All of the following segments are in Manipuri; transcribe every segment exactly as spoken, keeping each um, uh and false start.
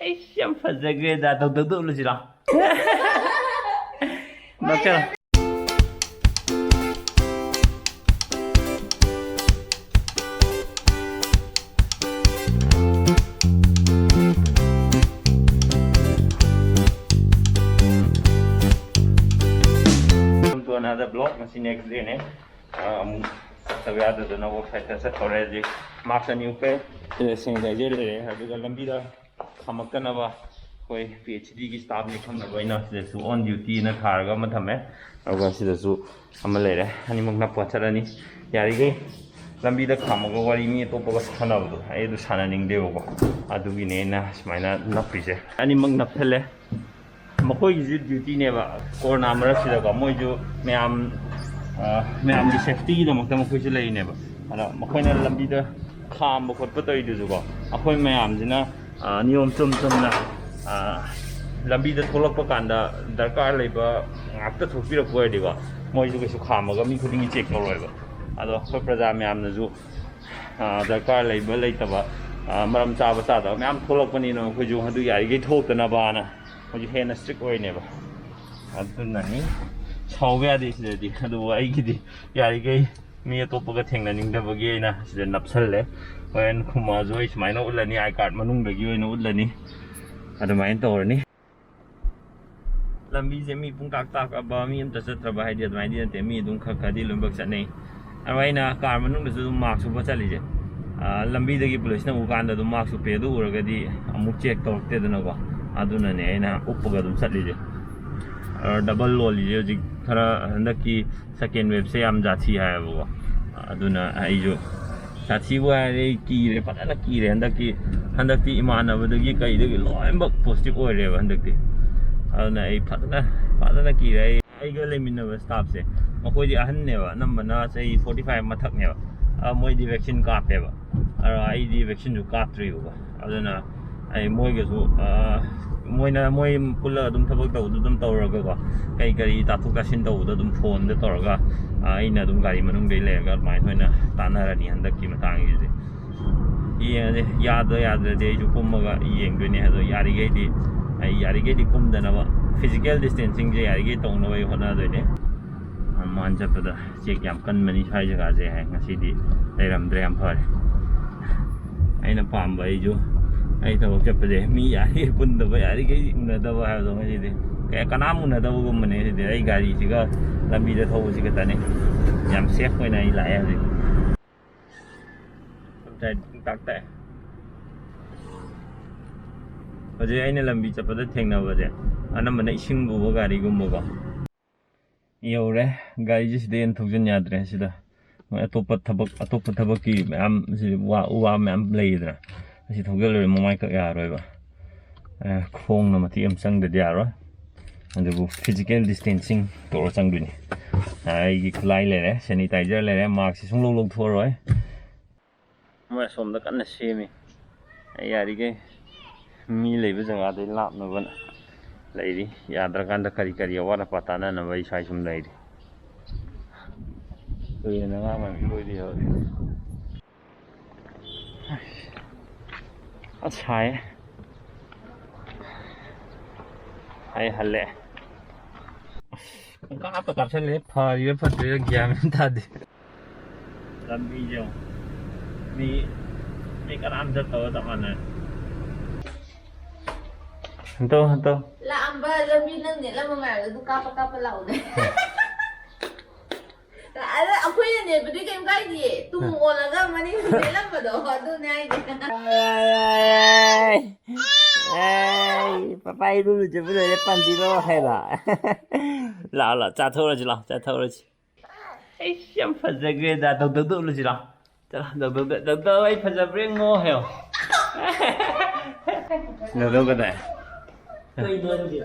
ꯑꯩꯁ, ꯌꯥꯝ ꯐꯖꯈ꯭ꯔꯦꯗ꯫ ꯇꯧ, ꯇꯧ, ꯇꯧ, ꯎꯠꯂꯨꯁꯤꯔꯣ? ꯅꯣꯛꯆꯔꯣ꯫ Welcome to another vlog. ꯉꯁꯤ next day ꯅꯦ꯫ ꯑꯥ, ꯑꯃꯨꯛ ꯆꯠꯇꯕ ꯌꯥꯗꯗꯅ work site ꯇ ꯆꯠꯇꯧꯔꯦ꯫ ꯍꯧꯖꯤꯛ mask ꯑꯅꯤ ꯎꯞꯄꯦ, ꯁꯤꯗ sanitizer ꯂꯩꯔꯦ, ꯑꯗꯨꯒ ꯂꯝꯕꯤꯗ ꯈꯥꯝꯃꯛꯇꯅꯕ ꯑꯩꯈꯣꯏ PhD ꯒꯤ staff ꯅꯤ ꯈꯪꯅꯕ ꯑꯩꯅ ꯁꯤꯗꯁꯨ on duty ꯅ ꯊꯥꯔꯒ ꯑꯃ ꯊꯝꯃꯦ꯫ ꯑꯗꯨꯒ ꯁꯤꯗꯁꯨ ꯑꯃ ꯂꯩꯔꯦ, ꯑꯅꯤꯃꯛ ꯅꯞꯄ ꯆꯠꯂꯅꯤ꯫ ꯌꯥꯔꯤꯈꯩ ꯂꯝꯕꯤꯗ ꯈꯥꯝꯃꯒ ꯋꯥꯔꯤ ꯃꯤ ꯑꯇꯣꯞꯄꯒ ꯁꯥꯟꯅꯕꯗꯣ ꯑꯩ ꯑꯗꯨ ꯁꯥꯟꯅꯅꯤꯡꯗꯦꯕꯀꯣ, ꯑꯗꯨꯒꯤꯅꯦ ꯑꯩꯅ ꯁꯨꯃꯥꯏꯅ ꯅꯞꯄꯤꯁꯦ꯫ ꯑꯅꯤꯃꯛ ꯅꯞꯁꯜꯂꯦ꯫ ꯃꯈꯣꯏꯒꯤꯁꯨ duty ꯅꯦꯕ, corona ꯃꯔꯛꯁꯤꯗꯀꯣ ꯃꯣꯏꯁꯨ ꯃꯌꯥꯝ, ꯑ, ꯃꯌꯥꯝꯒꯤ safety ꯒꯤꯗꯃꯛꯇ ꯃꯈꯣꯏꯁꯨ ꯂꯩꯔꯤꯅꯦꯕ꯫ ꯑꯗꯣ ꯃꯈꯣꯏꯅ ꯂꯝꯕꯤꯗ ꯈꯥꯝꯕ ꯈꯣꯠꯄ ꯇꯧꯔꯤꯗꯨꯁꯨꯀꯣ, ꯑꯩꯈꯣꯏ ꯃꯌꯥꯝꯁꯤꯅ, ꯑ, ꯅꯤꯌꯣꯝ ꯆꯨꯝ ꯆꯨꯝꯅ, ꯑ, ꯂꯝꯕꯤꯗ ꯊꯣꯛꯂꯛꯄ ꯀꯥꯟꯗ ꯗꯔꯀꯥꯔ ꯂꯩꯕ ꯉꯥꯛꯇ ꯊꯣꯛꯄꯤꯔꯛꯄ ꯑꯣꯏꯔꯗꯤꯀꯣ, ꯃꯣꯏꯁꯨ ꯀꯩꯁꯨ ꯈꯥꯝꯃꯒ ꯃꯤ ꯈꯨꯗꯤꯡꯒꯤ check ꯇꯧꯔꯣꯏꯕ꯫ ꯑꯗꯣ ꯑꯩꯈꯣꯏ ꯄ꯭ꯔꯖꯥ ꯃꯌꯥꯝꯅꯁꯨ, ꯑ, ꯗꯔꯀꯥꯔ ꯂꯩꯕ ꯂꯩꯇꯕ, ꯑ, ꯃꯔꯝ ꯆꯥꯕ ꯆꯥꯗꯕ ꯃꯌꯥꯝ ꯊꯣꯛꯂꯛꯄꯅꯤꯅ ꯑꯩꯈꯣꯏꯁꯨ ꯑꯗꯨ ꯌꯥꯔꯤꯈꯩ ꯊꯣꯛꯇꯅꯕꯅ ꯍꯧꯖꯤꯛ ꯍꯦꯟꯅ strict ꯑꯣꯏꯅꯦꯕ꯫ ꯑꯗꯨꯅꯅꯤ, ꯁꯥꯎꯕ ꯌꯥꯗꯦ ꯁꯤꯗꯗꯤ꯫ ꯑꯗꯨꯕꯨ ꯑꯩꯒꯤꯗꯤ ꯌꯥꯔꯤꯈꯩ ꯃꯤ ꯑꯇꯣꯞꯄꯒ ꯊꯦꯡꯅꯅꯤꯡꯗꯕꯒꯤ ꯑꯩꯅ ꯁꯤꯗ ꯅꯞꯁꯜꯂꯦ꯫ ꯍꯣꯔꯦꯟ ꯈꯨꯝꯃꯛꯑꯁꯨ ꯑꯩ ꯁꯨꯃꯥꯏꯅ ꯎꯠꯂꯅꯤ, I card ꯃꯅꯨꯡꯗꯒꯤ ꯑꯣꯏꯅ ꯎꯠꯂꯅꯤ꯫ ꯑꯗꯨꯃꯥꯏꯅ ꯇꯧꯔꯅꯤ꯫ ꯂꯝꯕꯤꯁꯦ ꯃꯤ ꯄꯨꯡꯇꯥꯛ ꯇꯥꯛꯑꯕ, ꯃꯤ ꯑꯝꯇ ꯆꯠꯇ꯭ꯔꯕ ꯍꯥꯏꯗꯤ ꯑꯗꯨꯃꯥꯏꯅꯗꯤ ꯅꯠꯇꯦ, ꯃꯤ ꯑꯗꯨꯝ ꯈꯔ ꯈꯔꯗꯤ ꯂꯣꯏꯅꯃꯛ ꯆꯠꯅꯩ꯫ ꯑꯗꯣ ꯑꯩꯅ car ꯃꯅꯨꯡꯗꯁꯨ ꯑꯗꯨꯝ mask ꯎꯞꯄ ꯆꯠꯂꯤꯁꯦ, ꯑ, ꯂꯝꯕꯤꯗꯒꯤ police ꯅ ꯎ ꯀꯥꯟꯗ ꯑꯗꯨꯝ mask ꯎꯞꯄꯦ ꯑꯗꯨ ꯎꯔꯒꯗꯤ ꯑꯃꯨꯛ check ꯇꯧꯔꯛꯇꯦꯗꯅꯀꯣ, ꯑꯗꯨꯅꯅꯦ ꯑꯩꯅ ꯎꯞꯄꯒ ꯑꯗꯨꯝ ꯆꯠꯂꯤꯁꯦ꯫ ꯑ, double ꯂꯣꯜꯂꯤꯁꯦ ꯍꯧꯖꯤꯛ ꯈꯔ ꯍꯟꯗꯛꯀꯤ second wave ꯁꯦ ꯌꯥꯝ ꯖꯥꯊꯤ ꯍꯥꯏꯌꯦꯕꯀꯣ, ꯑꯗꯨꯅ ꯑꯩꯁꯨ ꯖꯥꯊꯤꯕꯨ ꯍꯥꯏꯔꯗꯤ ꯑꯩ ꯀꯤꯔꯦ, ꯐꯖꯅ ꯀꯤꯔꯦ꯫ ꯍꯟꯗꯛꯀꯤ, ꯍꯟꯗꯛꯇꯤ ꯏꯃꯥꯟꯅꯕꯗꯒꯤ ꯀꯩꯗꯒꯤ ꯂꯣꯏꯅꯃꯛ positive ꯑꯣꯏꯔꯦꯕ ꯍꯟꯗꯛꯇꯤ꯫ ꯑꯗꯨꯅ ꯑꯩ ꯐꯖꯅ, ꯐꯖꯅ ꯀꯤꯔꯦ꯫ ꯑꯩ, ꯑꯩꯒ ꯂꯩꯃꯤꯟꯅꯕ staff ꯁꯦ, ꯃꯈꯣꯏꯗꯤ ꯑꯍꯟꯅꯦꯕ, ꯑꯅꯝꯕꯅ ꯆꯍꯤ forty five ꯃꯊꯛꯅꯦꯕ꯫ ꯑ, ꯃꯣꯏꯗꯤ vaccine ꯀꯥꯞꯄꯦꯕ, ꯑꯗꯣ ꯑꯩꯗꯤ vaccine ꯁꯨ ꯀꯥꯞꯇ꯭ꯔꯤꯕꯀꯣ꯫ ꯑꯗꯨꯅ ꯑꯩ ꯃꯣꯏꯒꯁꯨ, ꯑ, ꯃꯣꯏꯅ, ꯃꯣꯏ ꯄꯨꯜꯂꯒ ꯑꯗꯨꯝ ꯊꯕꯛ ꯇꯧꯕꯗꯣ ꯑꯗꯨꯝ ꯇꯧꯔꯒꯀꯣ, ꯀꯩ ꯀꯔꯤ ꯇꯥꯊꯣꯛ ꯇꯥꯁꯤꯟ ꯇꯧꯕꯗꯣ ꯑꯗꯨꯝ ꯐꯣꯟꯗ ꯇꯧꯔꯒ, ꯑ, ꯑꯩꯅ ꯑꯗꯨꯝ ꯒꯥꯔꯤ ꯃꯅꯨꯡꯗꯩ ꯂꯩꯔꯒ ꯑꯗꯨꯃꯥꯏꯅ ꯑꯣꯏꯅ ꯇꯥꯟꯅꯔꯅꯤ ꯍꯟꯗꯛꯀꯤ ꯃꯇꯥꯡꯒꯤꯁꯦ꯫ ꯌꯦꯡꯉꯁꯦ, ꯌꯥꯗ ꯌꯥꯗ꯭ꯔꯗꯤ ꯑꯩꯁꯨ ꯀꯨꯝꯃꯒ ꯌꯦꯡꯗꯣꯏꯅꯦ꯫ ꯑꯗꯣ ꯌꯥꯔꯤꯈꯩꯗꯤ, ꯑꯩ ꯌꯥꯔꯤꯈꯩꯗꯤ ꯀꯨꯝꯗꯅꯕ, ꯐꯤꯖꯤꯀꯦꯜ ꯗꯤꯁꯇꯦꯟꯁꯤꯡꯁꯦ ꯌꯥꯔꯤꯈꯩ ꯇꯧꯅꯕ ꯑꯩ ꯍꯣꯠꯅꯗꯣꯏꯅꯦ꯫ ꯍꯅꯨꯃꯥꯟ ꯆꯠꯄꯗ ꯆꯦꯛ ꯌꯥꯝ ꯀꯟꯕꯅꯤ ꯁ꯭ꯋꯥꯏ ꯖꯒꯥꯁꯦ ꯍꯥꯏ꯫ ꯉꯁꯤꯗꯤ ꯂꯩꯔꯝꯗ꯭ꯔꯦ, ꯌꯥꯝ ꯐꯔꯦ꯫ ꯑꯩꯅ ꯄꯥꯝꯕ, ꯑꯩꯁꯨ ꯑꯩ ꯊꯕꯛ ꯆꯠꯄꯁꯦ ꯃꯤ ꯌꯥꯔꯤꯈꯩ ꯄꯨꯟꯗꯕ, ꯌꯥꯔꯤꯈꯩ ꯎꯅꯗꯕ ꯍꯥꯏꯕꯗꯣ ꯉꯁꯤꯗꯤ꯫ ꯀꯌꯥ ꯀꯅꯥꯝ ꯎꯅꯗꯕꯒꯨꯝꯕꯅꯦ ꯉꯁꯤꯗꯤ꯫ ꯑꯩ ꯒꯥꯔꯤꯁꯤꯒ ꯂꯝꯕꯤꯗ ꯊꯧꯕꯁꯤ ꯈꯛꯇꯅꯦ꯫ ꯌꯥꯝ ꯁꯦꯐ ꯑꯣꯏꯅ ꯑꯩ ꯂꯥꯛꯑꯦ ꯍꯧꯖꯤꯛ꯫ ꯉꯁꯥꯏ ꯄꯨꯡ ꯇꯥꯛ ꯇꯥꯛꯑꯦ꯫ ꯍꯧꯖꯤꯛ ꯑꯩꯅ ꯂꯝꯕꯤ ꯆꯠꯄꯗ ꯊꯦꯡꯅꯕꯁꯦ ꯑꯅꯝꯕꯅ ꯏꯁꯤꯡ ꯄꯨꯕ ꯒꯥꯔꯤꯒꯨꯝꯕꯀꯣ꯫ ꯌꯧꯔꯦ꯫ ꯒꯥꯔꯤꯁꯦ ꯁꯤꯗꯩ ꯍꯦꯟꯅ ꯊꯧꯖꯤꯟ ꯌꯥꯗ꯭ꯔꯦ꯫ ꯁꯤꯗ ꯃꯣꯏ ꯑꯇꯣꯞꯄ ꯊꯕꯛ, ꯑꯇꯣꯞꯄ ꯊꯕꯛꯀꯤ ꯃꯌꯥꯝ, ꯁꯤ ꯋꯥ, ꯎ ꯋꯥ ꯃꯌꯥꯝ ꯂꯩꯗꯅ, ꯑꯁꯤ ꯊꯧꯖꯤꯜꯂꯨꯔꯦ, ꯃꯃꯥꯏ ꯀꯛ ꯌꯥꯔꯣꯏꯕ꯫ ꯑꯦ, ꯈꯣꯡꯅ ꯃꯇꯦꯛ ꯑꯃ ꯆꯪꯗꯗꯤ ꯌꯥꯔꯣꯏ꯫ ꯑꯗꯨꯕꯨ ꯐꯤꯖꯤꯀꯦꯜ ꯗꯤꯁꯇꯦꯟꯁꯤꯡ ꯇꯧꯔ ꯆꯪꯗꯣꯏꯅꯤ꯫ ꯑꯩꯒꯤ ꯈꯨꯠꯂꯥꯏ ꯂꯩꯔꯦ, ꯁꯦꯅꯤꯇꯥꯏꯖꯔ ꯂꯩꯔꯦ, ꯃꯥꯛꯁꯁꯤ ꯁꯨꯡꯂꯧ ꯂꯧꯊꯣꯛꯑꯔꯣꯏ꯫ ꯃꯣꯏ ꯑꯁꯣꯝꯗ ꯀꯟꯅ ꯁꯦꯝꯃꯤ꯫ ꯑꯩ ꯌꯥꯔꯤꯈꯩ ꯃꯤ ꯂꯩꯕ ꯖꯒꯥꯗꯩ ꯂꯥꯞꯅꯕ ꯂꯩꯔꯤ꯫ ꯌꯥꯗ꯭ꯔꯀꯥꯟꯗ ꯀꯔꯤ ꯀꯔꯤ ꯑꯋꯥꯠ ꯑꯄꯥ ꯇꯥꯟꯅꯅꯕ ꯑꯩ ꯁ꯭ꯋꯥꯏ ꯁꯨꯝ ꯂꯩꯔꯤ꯫ ꯇꯨꯔꯦꯟ ꯑꯉꯥꯡ ꯃꯌꯥꯝ ꯏꯔꯣꯏꯔꯤ ꯍꯧꯖꯤꯛ꯫ ꯑꯁ, ꯁꯥꯏꯌꯦ꯫ ꯑꯩ ꯍꯜꯂꯛꯑꯦ꯫ ꯑꯁ, ꯄꯨꯡꯀꯥꯞꯇ ꯀꯥꯞꯁꯤꯜꯂꯦ꯫ ꯐꯔꯤꯔ ꯐꯠꯇ꯭ꯔꯤꯔ ꯒ꯭ꯌꯥꯟ ꯃꯦꯟ ꯇꯥꯗꯦ꯫ ꯂꯝꯕꯤꯁꯦ ꯌꯦꯡꯉꯣ꯫ ꯃꯤ, ꯃꯤ ꯀꯅꯥꯝ ꯆꯠꯇꯕ ꯆꯞ ꯃꯥꯟꯅꯔꯦ꯫ ꯍꯟꯇꯣ, ꯍꯟꯇꯣ꯫ ꯂꯥꯛꯑꯝꯕ ꯂꯝꯕꯤ ꯅꯪ ꯅꯦꯠꯂꯝꯕ ꯃꯌꯥꯝꯗꯣ ꯑꯗꯨ ꯀꯥꯞꯄ ꯀꯥꯞꯄ ꯂꯥꯛꯎꯅꯦ꯫ ꯑꯗ ꯑꯩꯈꯣꯏꯅ ꯅꯦꯠꯄꯗꯤ ꯀꯩꯝ ꯀꯥꯏꯗꯤꯌꯦ꯫ ꯇꯨꯡ ꯑꯣꯜꯂꯒ ꯃꯅꯤꯡ ꯅꯦꯠꯂꯝꯕꯗꯣ ꯑꯗꯨꯅꯦ ꯍꯥꯏꯁꯦ꯫ ꯑꯦ, ꯄꯄꯥ ꯏꯔꯨ ꯂꯨꯖꯕ ꯂꯣꯏꯔꯦ, ꯄꯥꯟꯕꯤꯔꯣ ꯍꯥꯏꯔꯣ? ꯂꯥꯛꯑꯣ, ꯂꯥꯛꯑꯣ, ꯆꯥꯊꯣꯛꯎꯔꯁꯤ, ꯂꯥꯛꯑꯣ, ꯆꯥꯊꯣꯛꯎꯔꯁꯤ꯫ ꯑꯩꯁ, ꯌꯥꯝ ꯐꯖꯈ꯭ꯔꯦꯗ꯫ ꯗꯧꯗꯧꯗ ꯎꯠꯂꯨꯁꯤꯔꯣ? ꯆꯠꯂꯣ, ꯗꯧꯗꯧꯗ, ꯗꯧꯗꯧ, ꯑꯩ ꯐꯖꯕ꯭ꯔꯥ ꯌꯦꯡꯉꯣ ꯍꯥꯏꯌꯣ꯫ ꯗꯧꯗꯧ ꯀꯗꯥꯏ? ꯀꯩꯅꯣ ꯍꯥꯏꯁꯤꯗꯤ?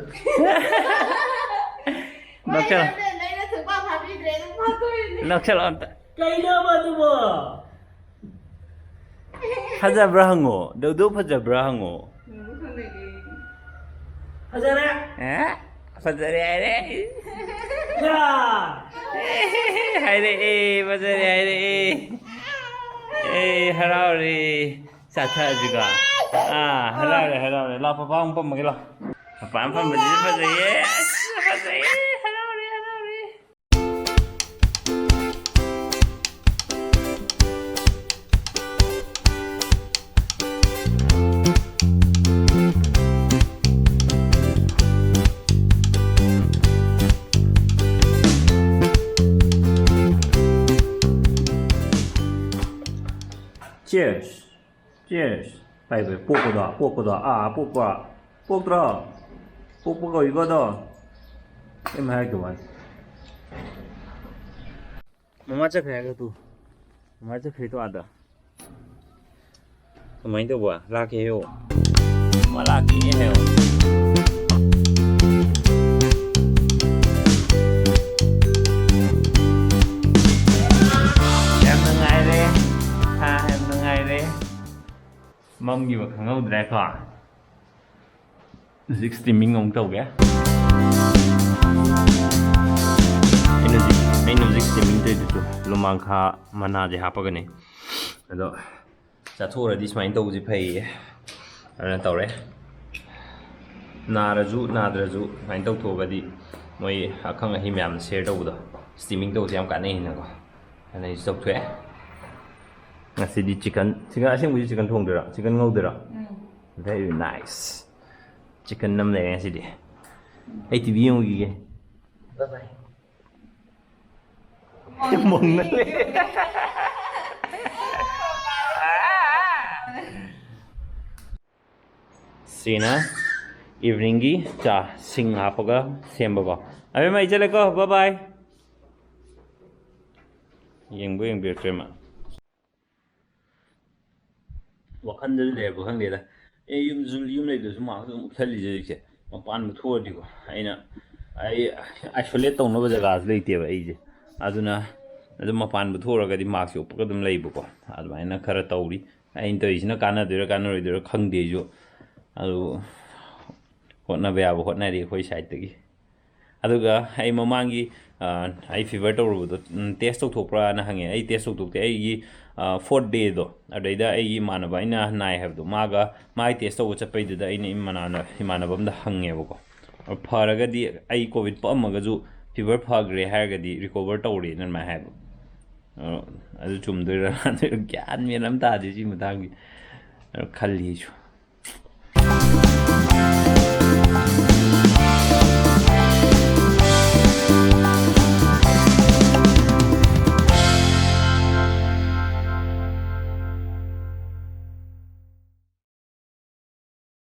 ꯅꯣꯛꯁꯜꯂꯣ꯫ ꯅꯪꯅ ꯁꯨꯡꯐꯥ ꯐꯥꯕꯤꯗ꯭ꯔꯦ, ꯑꯗꯨꯝ ꯐꯥꯗꯣꯔꯤꯅꯦ꯫ ꯅꯣꯛꯁꯜꯂꯣ ꯑꯝꯇ꯫ ꯀꯩꯅꯣꯕ ꯑꯗꯨꯕꯣ? ꯐꯖꯕ꯭ꯔꯥ ꯍꯪꯉꯣ꯫ ꯗꯧꯗꯧ ꯐꯖꯕ꯭ꯔꯥ ꯍꯪꯉꯣ꯫ ꯐꯖꯔꯦ꯫ ꯑꯦ? ꯐꯖꯔꯦ ꯍꯥꯏꯔꯦ꯫ ꯌꯥ! ꯑꯦ, ꯍꯥꯏꯔꯛꯑꯦ, ꯐꯖꯔꯦ ꯍꯥꯏꯔꯛꯑꯦ꯫ ꯑꯦ, ꯍꯔꯥꯎꯔꯦ꯫ ꯆꯥꯊꯛꯑꯁꯤꯀꯣ꯫ ꯑꯥ, ꯍꯔꯥꯎꯔꯦ, ꯍꯔꯥꯎꯔꯦ꯫ ꯂꯥꯎ, ꯄꯄꯥ ꯑꯃꯨꯛ ꯄꯝꯃꯒꯦ ꯂꯥꯎ꯫ ꯄꯄꯥ ꯑꯃ ꯄꯝꯕꯁꯤꯁꯨ ꯐꯖꯩꯌꯦ꯫ ꯑꯁ, ꯐꯖꯩꯌꯦ꯫ ꯍꯔꯥꯎꯔꯦ, ꯍꯔꯥꯎꯔꯦ꯫ Cheers. Cheers. ꯄꯥꯏ, ꯄꯥꯏ, ꯄꯣꯛꯄꯗꯣ, ꯄꯣꯛꯄꯗꯣ, ꯑꯥ, ꯄꯣꯛꯄ꯫ ꯄꯣꯛꯇ꯭ꯔꯣ? ꯄꯣꯛꯄ ꯀꯧꯏꯀꯣ ꯑꯗꯣ꯫ ꯀꯩꯝ ꯍꯥꯏꯔꯛꯇꯕ ꯋꯥꯅꯤ꯫ ꯃꯃꯥ ꯆꯠꯈ꯭ꯔꯦ ꯍꯥꯏꯔꯒ ꯇꯨ꯫ ꯃꯃꯥ ꯆꯠꯈ꯭ꯔꯦ ꯇꯨ ꯑꯥꯗ꯫ ꯀꯃꯥꯏꯅ ꯇꯧꯕ? ꯂꯥꯛꯀꯦ ꯍꯥꯏꯌꯣ꯫ ꯃꯥ ꯂꯥꯛꯀꯦ ꯍꯥꯏꯌꯣ꯫ ꯌꯥꯝ ꯅꯨꯡꯉꯥꯏꯔꯦ꯫ ꯍꯥ, ꯌꯥꯝ ꯅꯨꯡꯉꯥꯏꯔꯦ꯫ ꯃꯝꯈꯤꯕ ꯈꯪꯍꯧꯗ꯭ꯔꯦꯀꯣ꯫ ꯍꯧꯖꯤꯛ steaming ꯑꯃꯨꯛ ꯇꯧꯒꯦ꯫ ꯑꯩꯅ ꯍꯧꯖꯤꯛ, ꯑꯩꯅ ꯍꯧꯖꯤꯛ steaming ꯇꯧꯔꯤꯗꯨꯁꯨ ꯂꯨꯃꯥꯡꯈꯥ ꯃꯅꯥꯁꯦ ꯍꯥꯞꯄꯒꯅꯤ꯫ ꯑꯗꯣ ꯆꯥꯊꯣꯛꯎꯔꯗꯤ ꯁꯨꯃꯥꯏꯅ ꯇꯧꯕꯁꯦ ꯐꯩꯌꯦ꯫ ꯑꯗꯨꯅ ꯇꯧꯔꯦ꯫ ꯅꯥꯔꯁꯨ ꯅꯥꯗ꯭ꯔꯁꯨ ꯁꯨꯃꯥꯏꯅ ꯇꯧꯊꯣꯛꯑꯒꯗꯤ ꯃꯣꯏ ꯑꯈꯪ ꯑꯍꯩ ꯃꯌꯥꯝꯅ share ꯇꯧꯕꯗꯣ, steaming ꯇꯧꯕꯁꯦ ꯌꯥꯝ ꯀꯥꯟꯅꯩꯅꯀꯣ꯫ ꯑꯗꯨꯅ ꯑꯩꯁꯨ ꯇꯧꯊꯣꯛꯑꯦ꯫ ꯉꯁꯤꯗꯤ chicken, chicken, ꯑꯁꯦꯡꯕꯗꯤ chicken ꯊꯣꯡꯗꯣꯏꯔꯣ? Chicken ꯉꯧꯗꯣꯏꯔꯣ? ꯎꯝ꯫ Very nice. Chicken ꯑꯃ ꯂꯩꯔꯦ ꯉꯁꯤꯗꯤ꯫ ꯑꯩ TV ꯌꯦꯡꯉꯨꯈꯤꯒꯦ꯫ Bye bye. ꯃꯪꯅ ꯂꯩ꯫ ꯁꯤꯅ evening ꯒꯤ ꯆꯥ, ꯁꯤꯡ ꯍꯥꯞꯄꯒ ꯁꯦꯝꯕꯀꯣ꯫ ꯑꯕꯦꯝꯃ, ꯑꯩ ꯆꯠꯂꯦꯀꯣ, bye bye꯫ ꯌꯦꯡꯕꯨ ꯌꯦꯡꯕꯤꯔꯛꯇ꯭ꯔꯦ ꯃꯥ꯫ ꯋꯥꯈꯜꯗꯁꯨ ꯂꯩꯔꯕ ꯈꯪꯗꯦꯗ꯫ ꯑꯦ, ꯌꯨꯝꯁꯨ, ꯌꯨꯝ ꯂꯩꯕꯗꯁꯨ ꯃꯥꯛꯁ ꯑꯗꯨꯝ ꯎꯞꯁꯜꯂꯤꯁꯦ ꯍꯧꯖꯤꯛꯁꯦ꯫ ꯃꯄꯥꯟꯕꯨ ꯊꯣꯛꯑꯗꯤꯀꯣ꯫ ꯑꯩꯅ, ꯑꯩ isolate ꯇꯧꯅꯕ ꯖꯒꯥꯁꯨ ꯂꯩꯇꯦꯕ ꯑꯩꯁꯦ꯫ ꯑꯗꯨꯅ ꯑꯗꯨꯝ ꯃꯄꯥꯟꯕꯨ ꯊꯣꯛꯑꯒꯗꯤ ꯃꯥꯛꯁꯁꯦ ꯎꯞꯄꯒ ꯑꯗꯨꯝ ꯂꯩꯕꯀꯣ꯫ ꯑꯗꯨꯃꯥꯏꯅ ꯈꯔ ꯇꯧꯔꯤ꯫ ꯑꯩꯅ ꯇꯧꯔꯤꯁꯤꯅ ꯀꯥꯟꯅꯗꯣꯏꯔꯥ ꯀꯥꯟꯅꯔꯣꯏꯗꯣꯏꯔꯥ ꯈꯪꯗꯦ ꯑꯩꯁꯨ꯫ ꯑꯗꯨ ꯍꯣꯠꯅꯕ ꯌꯥꯕ ꯍꯣꯠꯅꯔꯤ ꯑꯩꯈꯣꯏ ꯁꯥꯏꯠꯇꯒꯤ꯫ ꯑꯗꯨꯒ ꯑꯩ ꯃꯃꯥꯡꯒꯤ ꯑꯩ ꯐꯤꯚꯔ ꯇꯧꯔꯨꯕꯗꯣ ꯇꯦꯁ ꯇꯧꯊꯣꯛꯄ꯭ꯔꯥꯅ ꯍꯪꯉꯦ꯫ ꯑꯩ ꯇꯦꯁ ꯇꯧꯊꯣꯛꯇꯦ꯫ ꯑꯩꯒꯤ ꯐꯣꯔꯠ ꯗꯦꯗꯣ ꯑꯗꯩꯗ ꯑꯩꯒꯤ ꯏꯃꯥꯟꯅꯕ ꯑꯩꯅ ꯅꯥꯏ ꯍꯥꯏꯕꯗꯣ ꯃꯥꯒ ꯃꯥꯒꯤ ꯇꯦꯁ ꯇꯧꯕ ꯆꯠꯄꯩꯗꯨꯗ ꯑꯩꯅ ꯏꯃꯥꯟꯅꯕ ꯏꯃꯥꯟꯅꯕ ꯑꯃꯗ ꯍꯪꯉꯦꯕꯀꯣ꯫ ꯐꯔꯒꯗꯤ ꯑꯩ ꯀꯣꯚꯤꯠ ꯄꯛꯑꯝꯃꯒꯁꯨ ꯐꯤꯚꯔ ꯐꯈ꯭ꯔꯦ ꯍꯥꯏꯔꯒꯗꯤ ꯔꯤꯀꯣꯚꯔ ꯇꯧꯔꯦꯅ ꯑꯗꯨꯃꯥꯏꯅ ꯍꯥꯏꯕ꯫ ꯑꯗꯨ ꯆꯨꯝꯗꯣꯏꯔꯥ ꯂꯥꯟꯗꯣꯏꯔꯥ ꯒ꯭ꯌꯥꯟ ꯃꯦꯟ ꯑꯃ ꯇꯥꯗꯦ ꯁꯤ ꯃꯇꯥꯡꯒꯤ꯫ ꯈꯜꯂꯤ ꯑꯩꯁꯨ꯫